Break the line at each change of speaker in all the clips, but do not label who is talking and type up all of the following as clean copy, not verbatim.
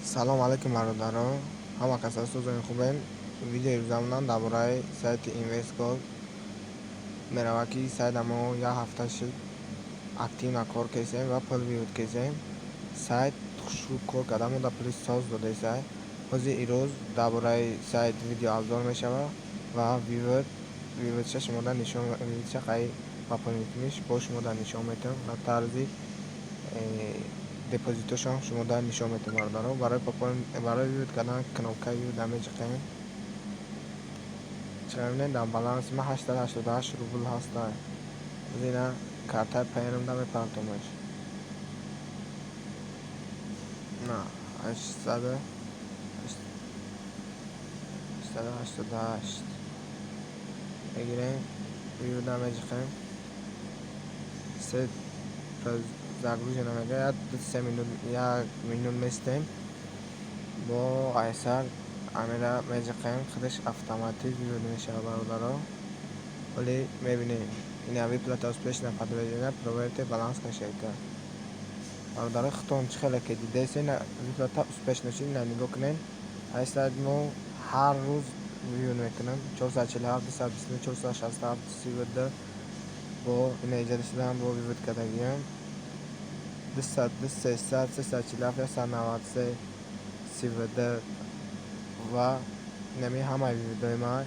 Салом алейкум, бародарон, ҳама кас созони хубен. Видеои рӯзамонам дар бораи сайти InvestGold меравад, ки сайта мо як ҳафта шуд активно кор кесем ва пул вывод кесем. Сайт хушрӯ кор карда, мо дар пули соз додесай. Ҳозир ирӯз дар бораи сайт видео обзор мешавад ва выводша шумода нишон, выводша қай пополнить бо шумода нишон метавам ва тарзи депозитошам шумода нишон метавам, бародарон. Барои вывод кардан кнопкаи вывод меҷиқем. Чӣ мебинед, дар баланси ман 888 рубл ҳаста. Ина картаи Payeer-мда мепартомаш. На, 888 мегирем, вывода меҷиқем. Се загружена мегӯяд, 2-3 минут, як минут местем. Бо айсар амира меҷиқем, худаш автоматик вывод мешавад, бародаро. Ҳоли мебинем, ина выплата успешно подтверждена, проверьте баланс кошелька. Бародаро, худтон чӣ хеле ки дидесен, ина выплата успешно шуд, ина нигоҳ кунед. Ай сайт мо ҳар рӯз вывод мекунам: 447, 229, 467, 32. Бо ина иҷода шудаам, бо вывод кардагиам 200, 300, 347, 193, 32 ва инами ҳамаи выводҳои ман.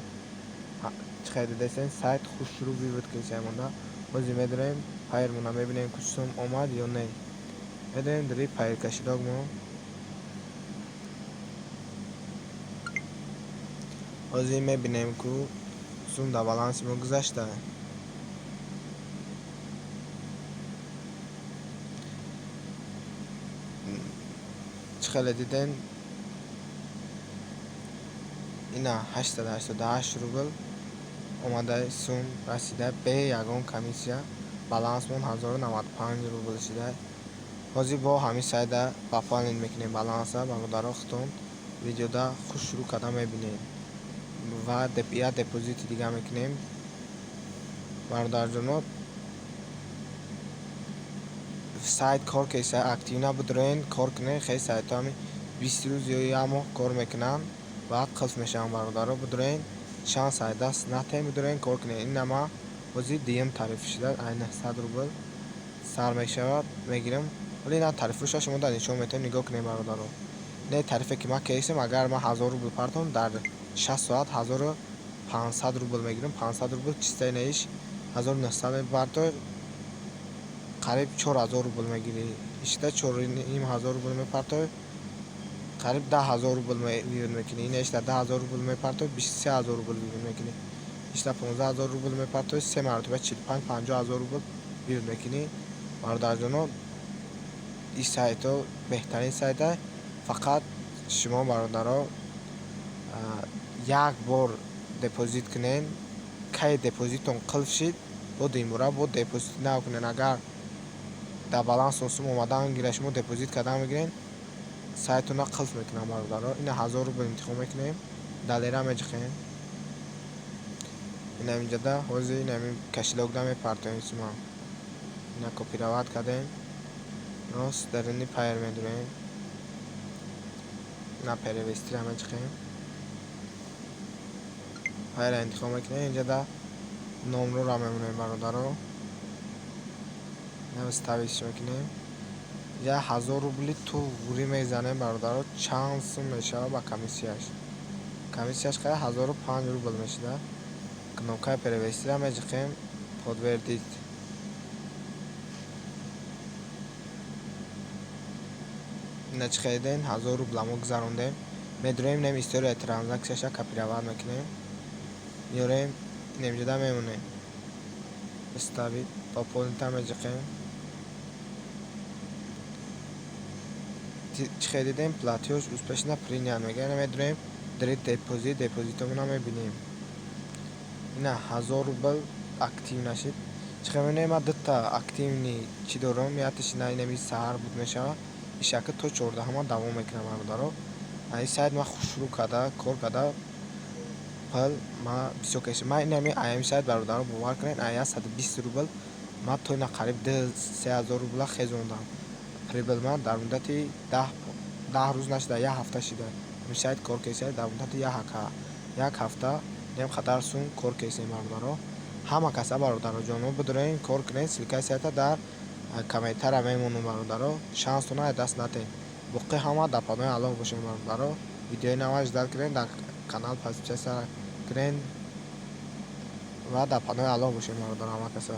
Чӣ хел дидесен, сайт хушрӯ вывод кесем монда. Ҳозир медорем Payeer-мона, мебинем, ки сум омад ё не. Медорем дари Payeer кошелёкмон. Ҳозир мебинем, ку сум дар баланси мо гузашта. Чӣ хеле дидем, ина 888 рубл омадаи, сум расида бе ягон комиссия. Балансмон 1095 рубл шуда. Ҳозир бо ҳамин сайта пополнить мекунем баланса, бародаро. Худтон видеода хушрӯ карда мебинед ва як депозити дига мекунем, бародарҷоно. Сайт кор кеса, активно бидорен, кор кунед. Хеле сайтҳо ҳамин 20 рӯз ё як моҳ кор мекунанд, баъд қулф мешаванд. Бародаро, бидорен, шанс ай даст натем, бидорен, кор кунед. Ина ман ҳозир дуюм тариф шуда, ай 900 рубл сар мешавад, мегирам. Вале ина тарифҳоша шумо дар нишон метавем, нигоҳ кунед, бародаро. Не, тарифе ки ман кесем, агар ман 1000 рубл партом, дар 6 соат 1500 рубл мегирам. 500 рубл чистаи наиш 1900 мепартой, қариб 4000 рубл мегирӣ. Ишта 4500 рубл мепартой, қариб 10 000 рубл вывод мекунӣ. Ина ишта 10 000 рубл мепартой, 23 000 рубл вывод мекунӣ. Ишта 15 000 рубл мепартой, се маротиба 45, 50 000 рубл вывод мекунӣ. Бародарҷоно, ин сайтҳо беҳтарин сайта. Фақат шумо, бародаро, як бор депозит кунед, кай депозитон қулф шид, бо дуюмбора бо депозит нав кунед. Агар дар баланстон сум омадан гирад, шумо депозит кардан мегиред, сайтона қулф мекунам, бародаро. Ина 1000 рубл интихоб мекунем, далера меҷиқем. Ина инҷода ҳозир инами кошелёкда мепартоем сума. Ина копировать кардем, рост даруни Payeer медурем, ина перевестира меҷиқем, Payeer интихоб мекунем, инҷода номрора мемонем, бародаро. Ина вставить мекунем, як ҳазор рубли туғрӣ мезанем, бародаро. Чанд сум мешавад ба комиссияш? Комиссияш қариб 1005 рубл мешуда. Кнопкаи перевестира меҷиқем, подтвердить. Ина чӣ хелидем, 1000 рубла мо гузарондем. Медурем, инам историяи транзаксияша копировать мекунем, меорем, инамҷода мемонем, вставить, пополнить меҷиқем. Чӣ хел дидем, платёж успешно принят мегӯяд. Медурем дари депозит, депозитомона мебинем. Ина 1000 рубл актив нашид. Чӣ хел мебинем, ман дута активный чӣ дорам, якташ ина инами саҳар буд мешавад, ишака то 14-ама давом мекунам, бародаро. Ин сайт ман хушрӯ карда кор карда, пул ман бисёр кашидам. Ман инами аями сайт, бародаро, бовар кунед, ай 120 рубл ман то ина қариб 2-3 ҳазор рубла хезондам. Прибыль ман дар муддати 10 10 рӯз нашуда, як ҳафта шида. Ҳамин сайт кор кесай, дар муддати як ҳафта нем қадар сум кор кесем, бародаро. Ҳама каса, бародароҷоно, бидурен, кор кунед. Ссылкаи сайта дар комментария мемонам, бародаро. Шансатона аз даст натед. Боқӣ ҳама дар паноҳи Аллоҳ бошед, бародаро. Видеои нава ждать кунед, дар канал подписаться кунед ва дар паноҳи Аллоҳ бошед, бародаро, ҳама каса.